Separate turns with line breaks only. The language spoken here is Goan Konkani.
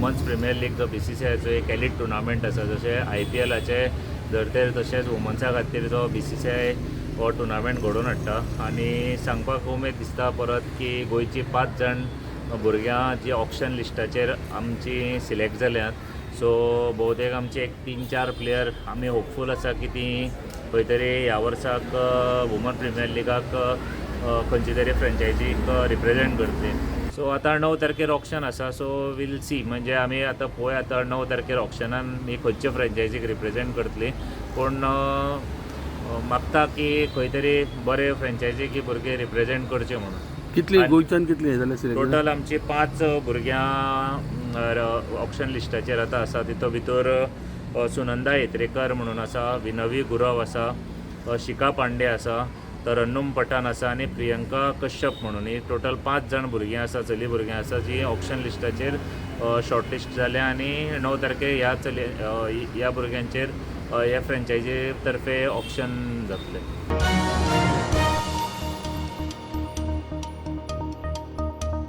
वुमन्स प्रिमियर लीग जो बीसीसीआयचो एक एलिट टुर्नामेंट आसा, जशें आयपीएलाचे धर्तेर तशेंच वुमन्सा खातीर जो बीसीसीआय हो टुर्नामेंट घडोवन हाडटा. आनी सांगपाक उमेद दिसता परत की गोंयची 5 जाण भुरग्यां जी ऑक्शन लिस्टाचेर आमची सिलेक्ट जाल्यात. सो भोवतेक आमचे एक 3-4 प्लेयर आमी होपफूल आसा की ती खंय तरी ह्या वर्साक वुमन प्रिमियर लिगाक खंयची तरी फ्रेंचायजीक रिप्रेजेंट करतली. सो आतां 9 तारखेर ऑक्शन आसा, सो वील सी. म्हणजे आमी आतां पळोवया, आतां 9 तारखेर ऑक्शनान ही खंयचे फ्रेंचायजीक रिप्रेजेंट करतली. पूण मागता की खंय तरी बरे फ्रेंचायजीक ही भुरगीं रिप्रेजेंट करचे म्हणून.
कितली गोंयच्यान कितली हे जाले सिलेक्ट?
टोटल आमची 5 भुरग्यां ऑक्शन लिस्टाचेर आतां आसा. तितूंत भितर सुनंदा हेत्रेकर म्हणून आसा, विनवी गुरव आसा, शिखा पांडे आसा, तरन्नुम पठाण आसा आनी प्रियंका कश्यप म्हणून. ही टोटल 5 जाण भुरगीं आसा, चली भुरगीं आसा, जी ऑक्शन लिस्टाचेर शॉर्ट लिस्ट जाल्या. आनी 9 तारखेर ह्या चली ह्या भुरग्यांचेर ह्या फ्रेंचायजी तर्फे ऑक्शन जातलें.